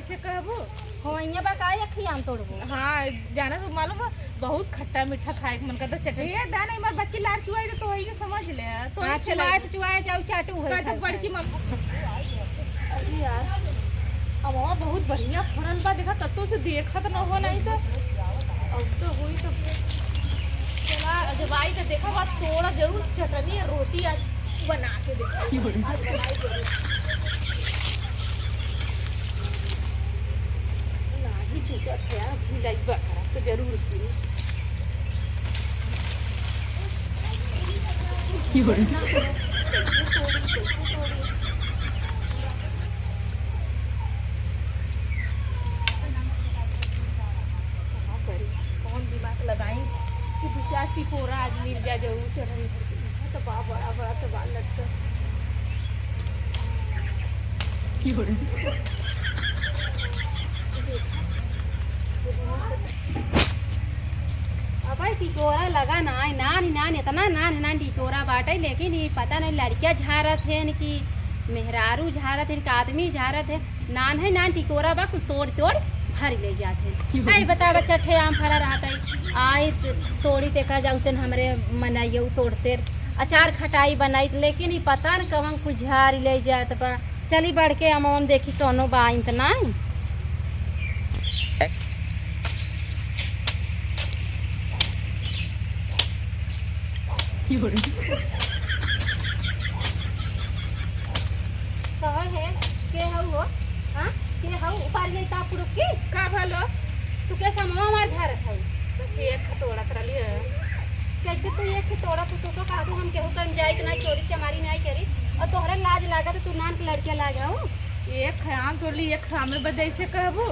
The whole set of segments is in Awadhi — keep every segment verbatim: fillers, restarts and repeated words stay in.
से कहबू? हो, इहाँ बा का एक ही आम तोड़बू? हाँ, जाना तो मालूम बा, बहुत खट्टा मीठा खाए के मन करता, चटनी। ये दा नहीं, हमार बच्ची लार चुआई तो, तो वही के समझ ले, तो हाँ, वही चला। चुआए तो चुआए जाऊ, चाटू है का तो खाए बड़की खाए। मम्मी। अरे यार, अब वहाँ बहुत बढ़िया फरल बा, देखा, कत्तो से देखत न हो, नहीं तो अब तो हुई तो चला, जब आई तो देखा, बात तोड़ा जरूर, चटनी और रोटी आज बना के देखा। की बोली? आज बनाई जरूर। नाही टूटत है, अभी लाइबा करा तो जरूर गिरी। की बोली? का करी? कौन दिमाग लगाई कि दू चार टिकोरा आज मिल जा जरूर चटनी। तो बा बड़ा बड़ा तो बाल लटका। की हो रही? अबे टिकोरा लगा ना, नान नान, इतना नान नान टिकोरा बाटे, लेकिन ये पता नहीं लड़किया झारत है कि मेहरारू झारत है कि आदमी झारत है। नान है नान टिकोरा बा, कुल तोड़ तोड़ भर ले जात है। आई बतावा, चट्टे आम फरा रहत है, आई त-, तोड़ी देखा जाऊ तेन हमरे मनइयौ तोड़ते, अचार खटाई बनाई, लेकिन ई पता न कवन कुल झारी ले जात बा। चली बढ़ के अमवा में देखी कौनो बा इन त नाई। कहो है, के हऊ हो? हाँ? के हऊ? उपार जाई ताप कुड़ुक की? का भलो? तू के समवा मार झारत हऊ? बस एक तोड़त रहली है। कैसे तू एक ही तोड़ा? तू तो, तो कहा तू हम केहू कहीं जाइत ना, चोरी चमारी नहीं करी, और तोहरा लाज लागत, तू नान के लड़किया लाज हऊ। एक है आम तोड़ ली, एक हमें बदे ऐसे कहबू।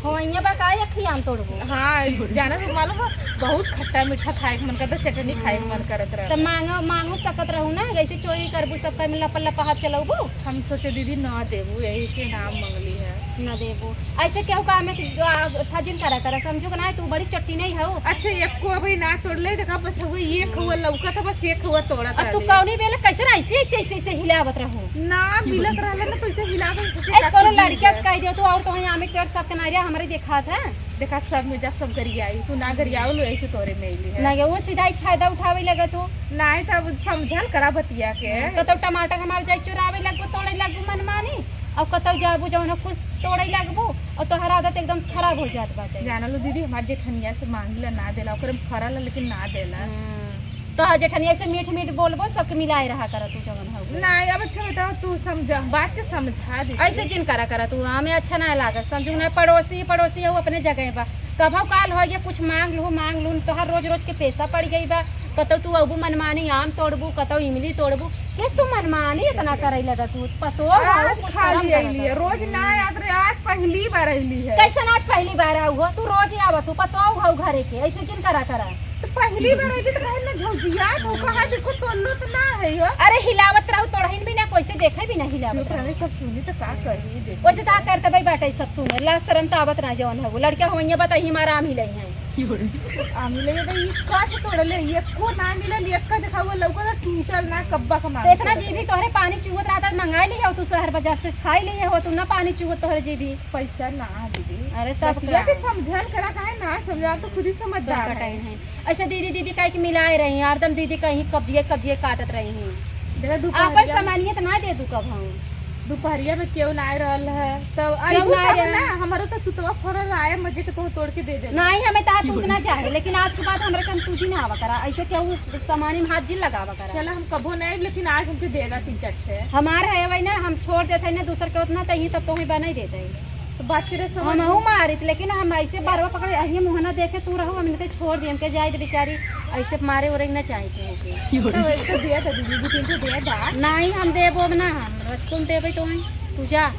हो, इहाँ बा का एक ही आम तोड़बू? हाँ, जाना तो मालूम बा, बहुत खट्टा मीठा खाए के मन करता, चटनी खाए के मन करत त रहता। मांगो, मांगो सकत रहू ना, जैसे चोरी करबू, सबका में लप लप हाथ चलौबू। हम सोचे दीदी ना देबू, यही से नाम मंगली है। ना देबू, ऐसे केहू का हमें कि, आ, था जिन करा करा, समझू कि ना, तू बड़ी चट्टी नहीं हऊ। अच्छा, एको अभी ना तोड़ ले, देखा बस हुआ एक हुआ लौका था, बस एक हुआ तोड़ा अब था तू अभी। कौनी बेला कैसे ना ऐसे, ऐसे, ऐसे, ऐसे हिलावत रहू? ना, मिलत रहला ना, तो ऐसे हिलावत, सोचे ए, का कोनो कर दी लड़किया से जाए। कह दियो तू, और तो वहीं आमे के पेड़ सबके नारिया हमरे देखा था। देखा, सब में जब सब गरियाई, तू ना गरियावल, ऐसे तोरे में अइली है। ना, ये वो सीधा एक फायदा उठावे लगे तू। नहीं, तब समझल करा बतिया के। कतौ टमाटर हमार जाए चुरावे लगबू, तोड़े लगबू मनमानी, और कतौ जाबू जौन कुछ तोड़े लगबू, और तोहर आदत एकदम से खराब हो जात बाटे। जाना लो दीदी, हमार जेठनिया से मांगी ला, ना देला, ओकरे में फरल है, लेकिन ना देला। हम्म। तो हाँ, जेठनिया से मीठ मीठ बोलबो, सबके मिलाए रहा करा तू जवन हऊ। नहीं, अब अच्छा बताओ, तू समझा, बात के समझा दे। ऐसे जिन करा करा तू, हमें अच्छा ना लागत। समझू ना, पड़ोसी, पड़ोसी हऊ, अपने जगह बा। कभौ काल हो ये कुछ मांग लू, मांग लू, तोहार रोज रोज के पैसा पड़ गई बा। कतौ तू अबू मनमानी आम तोड़बू, कतौ इमली तोड़बू, किस तू मनमानी इतना करे लगा तू? पतो आज हऊ, कुछ खाली शर्म करा अइली है, करा। रोज ना याद रहे, आज पहली बार अइली है। कैसे ना आज पहली बार आऊ हो? तू रोज आवत हो, पतो हऊ घरे के, ऐसे जिन करा करा। तो पहली बार अइली तो काहे ना झौझियात हो, कहाँ देखो तोड़लो तो ना है यो। अरे हिलावत रहू, तोड़हिन भी ना, कोई से देखे भी ना हिलावत चुप रहू। रहने, सब सुनी तो का करी, देखी। वैसे तो का करते भाई बाटे, सब सुने, लाज शरम तो आवत ना जवन हऊ। लड़का हो, ये बताई, हमारा आम ही नहीं है। आम ही नहीं है, तो ये काट तोड़ ले, ये को ना मिलल, ये का देखा हुआ लौका तो टूटल ना, कब्बा का मार तो इतना तोड़ जीभी तोहरे पानी चुहत रहता, मंगाई लिया हो तू शहर बाजार से, खाई लिया हो तू ना, पानी चुहत तोहरे जीभी। पैसा ना दीदी। अरे तब बतिया का? के समझल करा, काहे ना समझा, तो खुद ही समझदार सब कटाई है। है। ऐसे दीदी, दीदी कह के मिलाए रही, हरदम दीदी कहीं कब्जिए, कब्जिए काटत रही हैं। देखा, आपन दोपहरिया में सामानियत ना दे दू कब हम। दोपहरिया में केहू ना आए रहल है, तब केहू अइबू ना आए तब रहल। ना, हमारो तो तुतवा फरल आए, मजे के तोह तोड़ के दे देबे। नहीं, हमें तो हाथ उतना चाहे, लेकिन आज के बाद हमरे कन तू जी ना आवा करा, ऐसे केहू सामानी में हाथ जी लगावा करा। चला, हम कबो नहीं, लेकिन आज हमके दे दा तीन चार ठे। हमार है वही ना, हम छोड़ देते हैं ना, दूसर के उतना तो ही तब तो ही बना ही देते हैं। तो बात करे समझ हमहू मारित, लेकिन हम ऐसे बरवा पकड़े, अहिए मुँह ना देखे तू रहो, हम इनके छोड़ दिए, इनके जाए दे बेचारी, ऐसे मारे उरे ना चाहे थे होके। तो एक तो दिया था दीदी, दो तीन तो दिया था। नहीं, हम देबो अब ना, हम रचकुन देबे तो हैं, तू जा।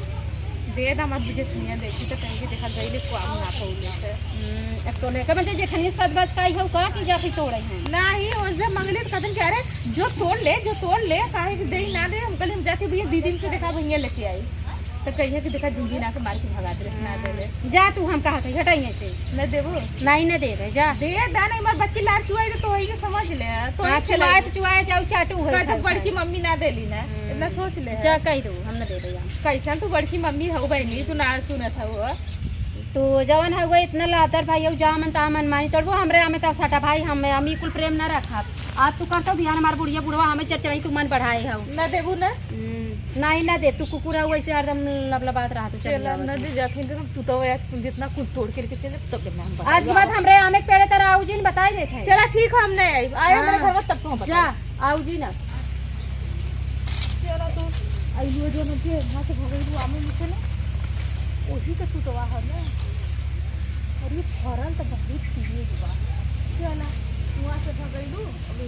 दे दा मत बुझे दुनिया देखी तो कहीं के देखा गई ले कुआम ना पौले से। हम्म, अब तो लेकर बच्चे जेठनिया सद बज का ही हो का कि जा फिर तोड़े हैं। नहीं, वो जब मंगली तो कदन कह रहे, "जो तोड़ ले, जो तोड़ ले, काहे कि दे ना दे।" हम कहले, "हम जाके भैया दीदी से देखा, भैया लेके आई।" तो कहिए कि देखा, झुंझी ना के मार के भगा दे, ना दे ले। जा तू, हम कहा थे, हटाइए से। न देबो? नहीं, न देबे, जा। दे दा ना, हमार बच्ची लार चुआई तो, तो वही के समझ ले, तो हाँ, वही चला चुआए दे। तो चुआए, जाऊ चाटू है कह तो खाए बड़की खाए। मम्मी ना देली ना, हम्म। इतना सोच ले। जा कह दो, हम दे भैया। कैसन तू बड़की मम्मी हऊ बहिनी, तू ना सुनत हऊ। तू जवन हऊ इतना लातर भाई हऊ, जा मन ता मन मानी तोड़बो, हमरे आमे ता सटा भाई, हम, हम ई कुल प्रेम ना रखब। आज तू कहतो बिहान हमार बुढ़िया बुढ़वा हमें चरचराई तू मन बढ़ाए हऊ। ना देबू ना? हम्म, नाही ना दे, तू कुकुर हऊ, ऐसे हरदम लबलबात रहा तू, चल चला, जावत ना है। दे जात है, तू तो आज जितना कुल तोड़ के लेके चले, तब ना हम आज के बताई। बाद हमरे आमे के पेड़े तरह आऊ जिन बताई देत है। चला ठीक है, हम नहीं आई, आए हमरे हाँ। घर में तब तू हम जा। बताई। आऊ जी ना। चला तो अइलू जो ना जे वहाँ से भगइलू आमे में से ना, वही के तू तो है ना। अरे फरल तो बहुत तेज बा। चला, वहाँ से भगइलू, अबे,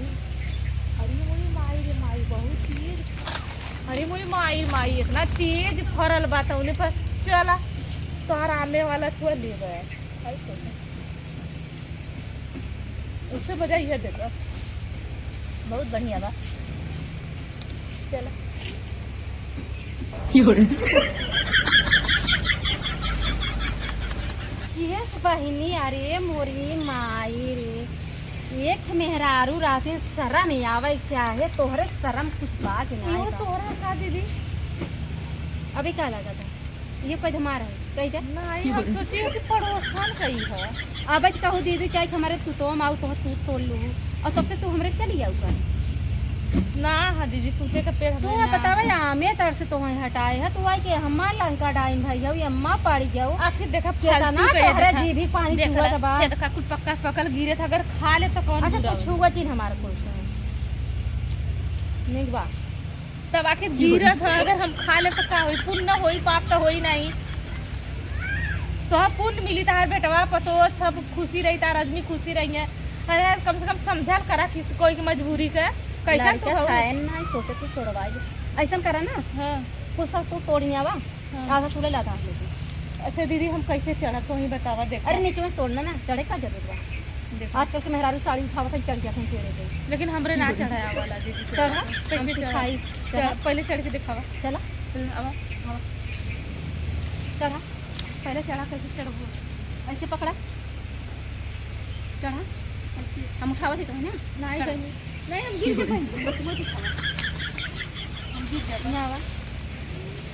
अरे मोरी माई रे माई, बहुत तेज। अरे मोरी माई रे माई, इतना तेज फरल बा तौने पर। चला, तोहर आमे वाला छुआ ले गए। खाई तो। उससे मजा यह देखो, बहुत बढ़िया बा। चला। ये बहिनी, अरे मोरी माई रे, एक मेहरारू रहते शरम ही आवे के चाहे, तोहरे शरम कुछ बा कि नाही क्यों बा? तोहरा का दीदी? अभी का लगा था? ये कोई हमार है, कही दे। नहीं, हम सोचिए कि पड़ोसन कही है। अब कहू दीदी, चाहे हमारे तू तो आऊ तो तू तोड़ लू, और तब से तू हमरे चली जाऊ का? ना, हाँ दीदी, तूते का पेड़ तू हमें ना बतावा, आमे तर से तो वहीं हटाए है, तू आई के हमार लंका डाइन भाई हो, ये अम्मा पाड़ी जाओ। आखिर देखा, केतना फालतू का ये तोहरे देखा, जीभी पानी देख चुआ ला, बा। ये देखा, कुछ पक्का पकल गिरे था, अगर खा ले तो कौन अच्छा, बुरा तू होई? छुआ चिन्ह हमार कुछ है। निक बा। तब आखिर गिरत ह, अगर हम खा लेब त का होई? पुण्य होई, पाप त होई नाही। तोहार पुण्य मिली, तोहार बेटवा पतोह सब खुशी रही, तोहार आदमी खुशी रही है। अरे यार, कम से कम समझल करा किसी कोई की मजबूरी के। कैसन तू लड़का हऊ? खाए ना, सोचे तू तोड़वाई। ऐसन करा ना, हाँ। कुछ सब तू तोड़ नहीं आवा। हाँ। आधा तू ले ला, आधा हम लेते। अच्छा दीदी, हम कैसे चढ़ब, तू ही बतावा, देखा। अरे नीचे में से तोड़ना ना, चढ़े का जरूरत बा? देखा। आजकल के मेहरारू साड़ी उठावत है, चढ़ जाते हैं पेड़े पे। लेकिन हमरे ना चढ़ाया वाला दीदी, चढ़ा, कैसे हम चढ़ा? सिखाई, चढ़ा। चढ़, पहले चढ़ के दिखावा। चला। चल, आवा, आवा। चढ़ा। पहले चढ़ा, कैसे चढ़बू? ऐसे पकड़ा। चढ़ा। ऐसे। हम उठावत ही तो है ना? नहीं, चढ़ा। बहनी। नहीं, हम गिर के बहनी। मत उठावा। हम गिर जाबा। ना आवा।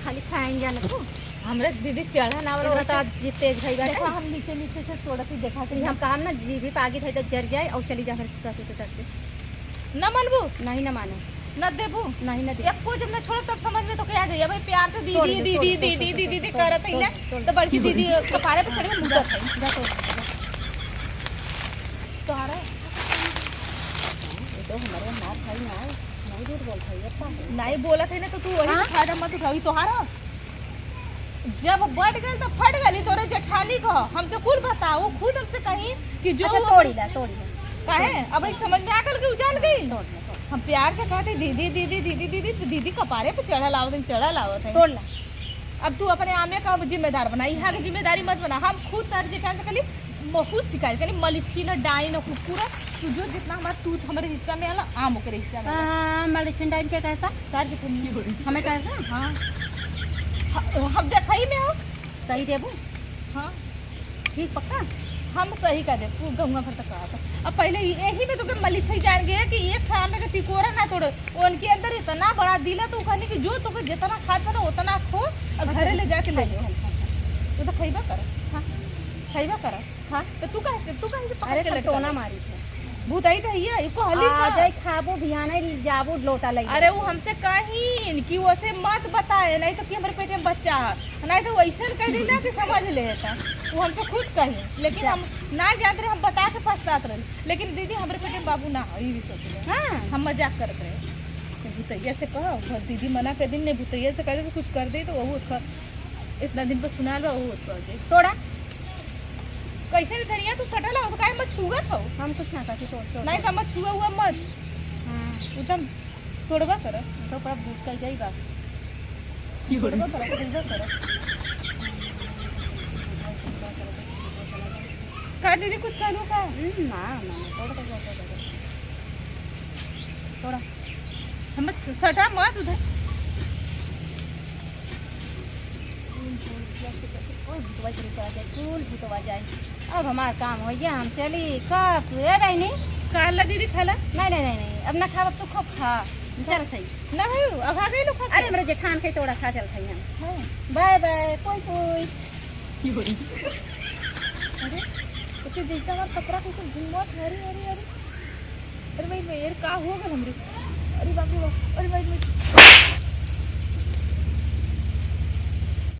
खाली खाएंगे ना तू। हमरे दीदी चढ़ा ना वाला ये होता। बता, जी तेज भई बाटे। देखा, हम नीचे नीचे से तोड़त ही देखा के ये हम कहब ना, जीभी पे आगी धई त जर जाए और चली जा हमरे साथ उधर से। ना मनबू? नहीं, ना माने। ना देबू? नहीं, ना दे। एको जब ना छोड़ब तब समझ में तो क्या जाइए भाई, प्यार से तोड़ दीदी, दे, दीदी, तोड़ दे, दीदी, तोड़ दे, दीदी तोड़ दे, करत ही तोड़ ले। दे, तोड़ दे। तो बड़की दीदी कपारे पे चढ़ के मुँह जा, खाई। जा तोड़ दे, जा। तोहरा ये तो हमारे मार खाई ना है, नहीं झूठ बोलत है, ये का है? नहीं बोलत है ना, तो तू वही हाँ? फायदा मत उठाई। तोहारा जब बढ़ गल तो फट गली तोरे जेठानी कह, हमके कुल बताओ, खुद हमसे कही कि जो अच्छा, वो तोड़ी ला, तोड़ी ला। काहे? अब एक समझ में आ गल कि उ जान गई। तोड़ ला, तोड़। हम प्यार से कहते, "दीदी, दीदी, दीदी, दीदी," तो दीदी कपारे पे चढ़ल आवत है, चढ़ल आवत है। तोड़ ला। अब तू अपने आमे का जिम्मेदार बना, यहाँ की जिम्मेदारी मत बना। हम खुद तार जेठान से कहली, बहुत शिकायत, कहली, "मलिच्छी न, डाइन न, कुकुर, तू जो जितना हमार तूत हमारे हिस्सा में आला, आम ओकरे हिस्सा में आला।" हाँ, मलिच्छी डाइन के कहता? तार जेठानी। हमें कहता? हाँ। ह-, हम देखई में हो। सही देबू? हाँ। ठीक पक्का? हम सही का देबू, गंगा भर तक कहता। अब पहले ये-, यही में तो के मलिच्छी जान गए कि एक ठा आमे के टिकोरा ना तोड़े। उनके अंदर इतना बड़ा दिल है, तो कहनी कि जो तोके जितना खात बा ना, उतना खो और अच्छा, घरे ले जाके ले जाओ। वो तो खइबा कर, हाँ, खइबा कर, हाँ। तो तू काहे, तू काहे से पकड़ अरे, के सब लटका टोना है? मारी थे। भूताई तो है, इको हली आ का? जाए खाबो, बिहाने जाबो, लोटा लई अरे, जाबो। वो हमसे कहीं कि उसे मत बताए, नहीं तो कि हमारे पेट में बच्चा है, नहीं तो वैसे कह दी ना कि समझ ले था। वो हमसे खुद कहे, लेकिन जा। हम ना जानते रहे, हम बता के पछतात रहे। लेकिन दीदी, हमरे पेटे में बाबू ना है, ये भी सोच ले। हाँ। हम मजाक करत रहे। तो भूतैया से कहो, घर दीदी मना कर दिन, नहीं भूतैया से कह दे, कुछ कर दे, तो वो ख-, इतना दिन पर सुनाल बा, वो कर दे। तोड़ा। कैसे रे धनिया, तू सटल हो, तो काहे मत छुअत हो? हम कुछ ना कहती, तोड़, तोड़, नहीं, तोड़। तो मत छुआ हुआ मत। हाँ। एकदम तोड़बा कर। तो ओकरा भूत कह जाई बस। तोड़बा कर, तोड़बा कर। का दीदी, कुछ कहलू का? हम्म, ना, ना, ना, तोड़, तोड़, तोड़, तोड़, तोड़। तोड़ा। हम स-, सटा मत उधर। कुल भूतवा जाए, कुल भूतवा जाए। अब हमार काम हो गया, हम चली। कब तू, ए बहनी? खाला दीदी, खाला। नहीं, नहीं, नहीं, नहीं, अब ना खाब, अब तू खूब खा। चल खाई। ना खाई, अब आ गई लोग खा के। अरे, हमरे जेठान के तोड़ा खा चल खाई हम। हाँ। बाय बाय, पोई पोई। अरे, ओके जैसा हमार कपड़ा कैसे घूमत, अरे, अरे, अरे। अरे भाई, भाई, यार, का हो गल हमरे? अरे बाप रे बाप, अरे भाई, भाई।